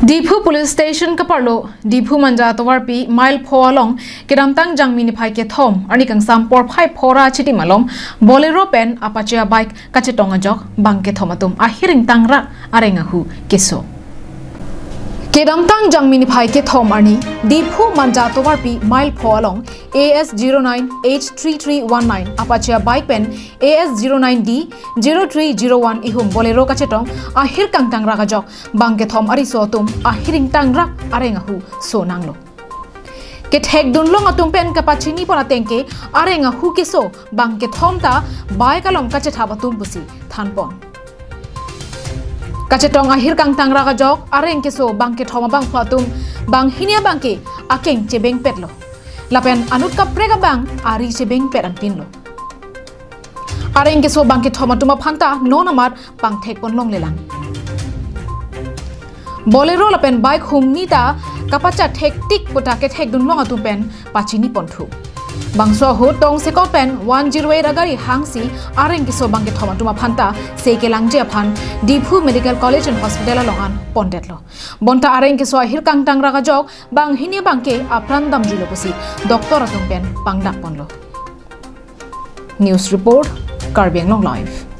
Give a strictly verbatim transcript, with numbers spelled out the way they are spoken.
Diphu Police Station kaparlo, Diphu Manja Tovarpi mile pho along kedamtang Jangmi niphai kethom arni kangsam porphai pho ra chitim alom Bolero pen Apache bike kachetong ajok bang kethom atum ahir ingtang ra areng ahu keso. Kedamtang Jangmi niphai kethom arni Diphu Manja Tovarpi mile pho along A S zero nine H three three one nine Apache bike pen A S zero nine D zero three zero one ihum Bolero kachetong ahir kangtang ra ajok bang kethom ariso atum ahir ingtang ra areng ahu so nanglo. Kethek dunlong atum pen kapachini pon ateng ke areng ahu keso bang kethom ta bike along kachethap atum pusi than pon. Kachetong ahir kangtang ra ajok areng keso bang kethom abangphu atum banghini abang ke akeng chebeng petlo. Lapen anut kaprek abang ari chebeng pet anpinlo. Areng keso bang kethom atum aphan ta non amat pangthek pon longlelang. Bolero lapen bike hum ni ta kapachethek tik puta kethek dunlong atum pen pachini ponthu. Bangso ahut tongsekot pen one zero eight agari hangsi areng keso bang kethom atum aphan ta sei kelangji aphan Diphu Medical College and Hospital along an pondetlo. Bonta areng keso ahir kangtang ra ajok banghini abang ke apran damjulo pusi doctor atum pen pangdak ponlo. News report, Karbi Anglong Live.